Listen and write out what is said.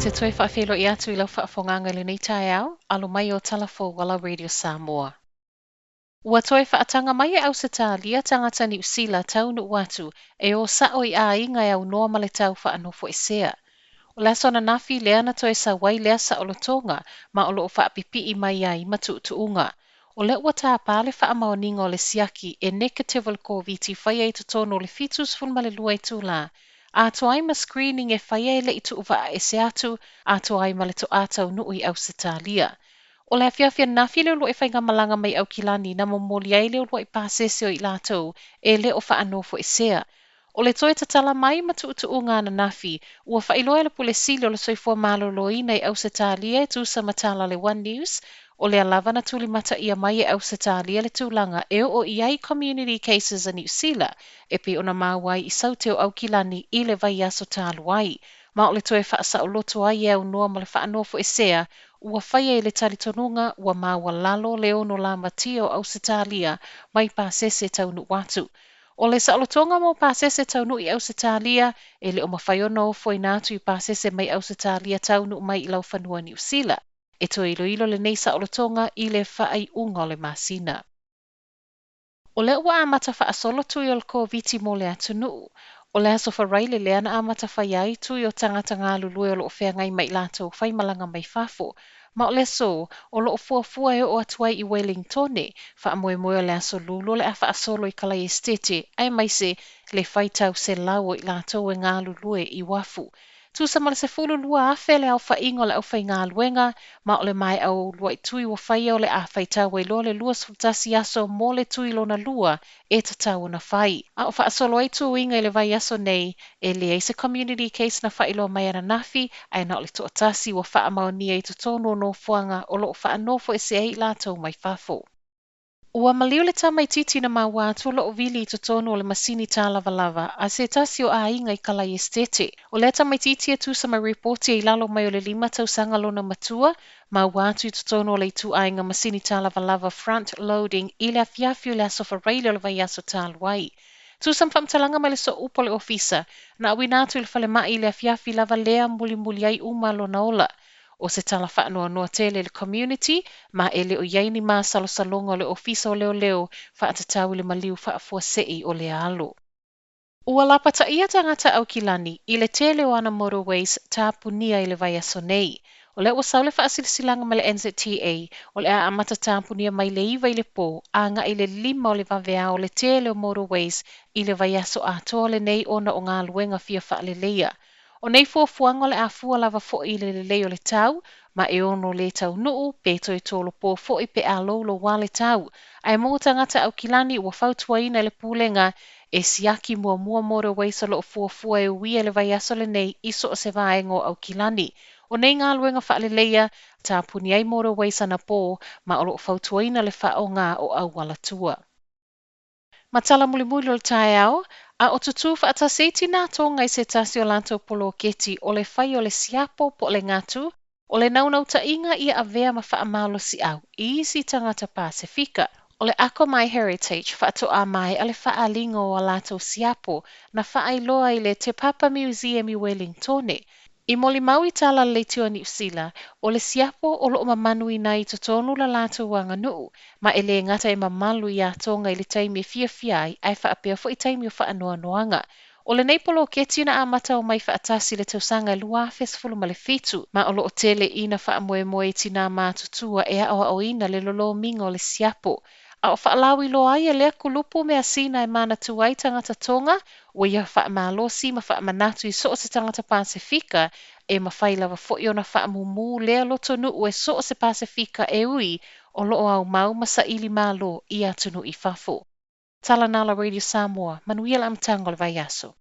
te toe faafeiloai atu i lau faafofogaaga i lenei taeao, alo mai o tala fou a la Radio Samoa. Ua toe faataga mai e Ausetalia tagata Niu Sila taunuu atu e o sao i aiga e aunoa ma le tau faanofoesea. O le aso ananafi lea na toe sau ai lea saolotoga ma o loo faapipii mai ai ma tuutuuga. O lea ua tāpā le faamaoniga o le siaki e negative o le Koviti faia i totonu o le 72 itulā, atoa ai ma screening e faia e le i tuuvaaese atu, atoa ai ma le toā taunuu i Ausetalia. O le afiafi ananafi le uluai faigamalaga mai Aukilani na momoli ai le uluai pasese o i latou e le o faanofoesea. O le toe tatala mai ma tuutuuga ananafi, ua faailoa e le Pule Sili o le Soifua Maloloina i Ausetalia e tusa ma tala a le One News, o lea lava na tulimataia mai e Ausetalia le tulaga e oo i ai community cases a Niu Sila e pei ona maua ai i Saute o Aukilani i le vaiaso talu ai. Ma o le toe faasaoloto ai e aunoa ma le faanofoesea, ua faia i le talitonuga ua maualalo le ono lamatia o Ausetalia mai pasese taunuu atu. O le saolotoga mo pasese taunuu i Ausetalia e le o mafai ona ofoina atu i pasese mai Ausetalia taunuu mai i laufanua Niu Sila. E toe iloilo lenei saolotoga i le faaiuga o le masina. O lea ua amata faasolo tui o le Koviti mo le atunuu. O le aso Faraile lea na amata faia ai tui o tagata galulue o loo feagai ma i latou faimalaga mai fafo. Ma o le aso, o loo fuafua e oo atu ai i Wellingtone, faamoemoe o le aso Lulu o le a faasolo i Kalai Esitete, aemaise le faitau selau o i latou e galulue i uafu. Tusa ma le 12,000 le aofaiga o le aufaigaluega, ma o le maea o uluai tui ua faia o le a faitau ai loa le 21 aso mo le tui lona lua e tatau ona fai. A o faasolo ai tuiga i le vaiaso nei, e leai se community case na faailoa mai ananafi, ae na o le toatasi ua faamaonia i totonu o nofoaga o loo faanofoesea ai i latou mai fafo. Ua maliu le tamaitiiti na maua atu o loo vili i totonu o le masini tālavalava a se tasi o aiga i Kalai Esitete. O lea tamaitiiti e tusa ma ripoti i lalo mai o le 5 tausaga lona matua, maua atu i totonu o le ituaiga masini tālavalava front loading i le afiafi o le aso Faraile o le vaiaso talu ai. Tusa ma faamatalaga mai le sooupu o le ofisa, na auina atu i le falemai i le afiafi lava lea mulimuli ai uma lona ola. O se tala faanoanoa tele le community, ma e le o i ai ni masalosaloga o le ofisa o leoleo faatatau i le maliu faafuasei o lea alo. Ua lapataia tagata Aukilani i le tele o ana motorways tapunia i le vaiaso nei. O lea ua sau le faasilasilaga mai le NZTA, o le a amata tapunia mai le 9 i le pō, agai i le 5 o le vaveao le tele o motorways i le vaiaso atoa lenei ona o galuega fia faaleleia. O nei fuafuaga o le a fua lava foi i le lelei o le tau, ma e ono le taunuu, pe toe tolopo foi pe a louloua le tau. Ae mo tagata Aukilani ua fautuaina e le pulega e siaki muamua motorways o loo fuafua e uia le vaiaso lenei i so o se vaega o Aukilani. O nei galuega faaleleia, tapuni ai motorways anapō, ma o loo fautuaina le faaaoga o auala tua. Ma tala mulimuli o le taeao, a o tutū faatasi ai tinā Tonga i se tasi o latou poloketi o le fai o le siapo po o le gatu, o le naunautaiga ia avea ma faamalosiau i isi tagata Pasefika. O le Ako My Heritage faatoa maea le faaaliga o a latou siapo na faailoa i le Te Papa Museum i Wellingtone. I molimau i tala a le Leitio a Niu Sila, o le siapo o loo mamanuina ai i totonu la latou aganuu, ma e le gata e mamalu iā Tonga i le taimi e fiafia ai, ae faapea foi taimi o faanoanoaga. O lenei poloketi na amata omai faatasi i le tausaga e 2017, ma o loo tele ina faamoemoe i tinā matutua e aoaoina le lolomiga o le siapo. A o faalauiloa ai e lea kulupu measina e manatua ai tagata Tonga, ua ia faamalosi ma faamanatu i so o se tagata Pasefika e mafai lava foi ona faamumū lea lotonuu e so o se Pasefika e ui o loo aumau ma saili malo i atunuu i fafo. Tala na la Radio Samoa, manuia le amataga o le vaiaso.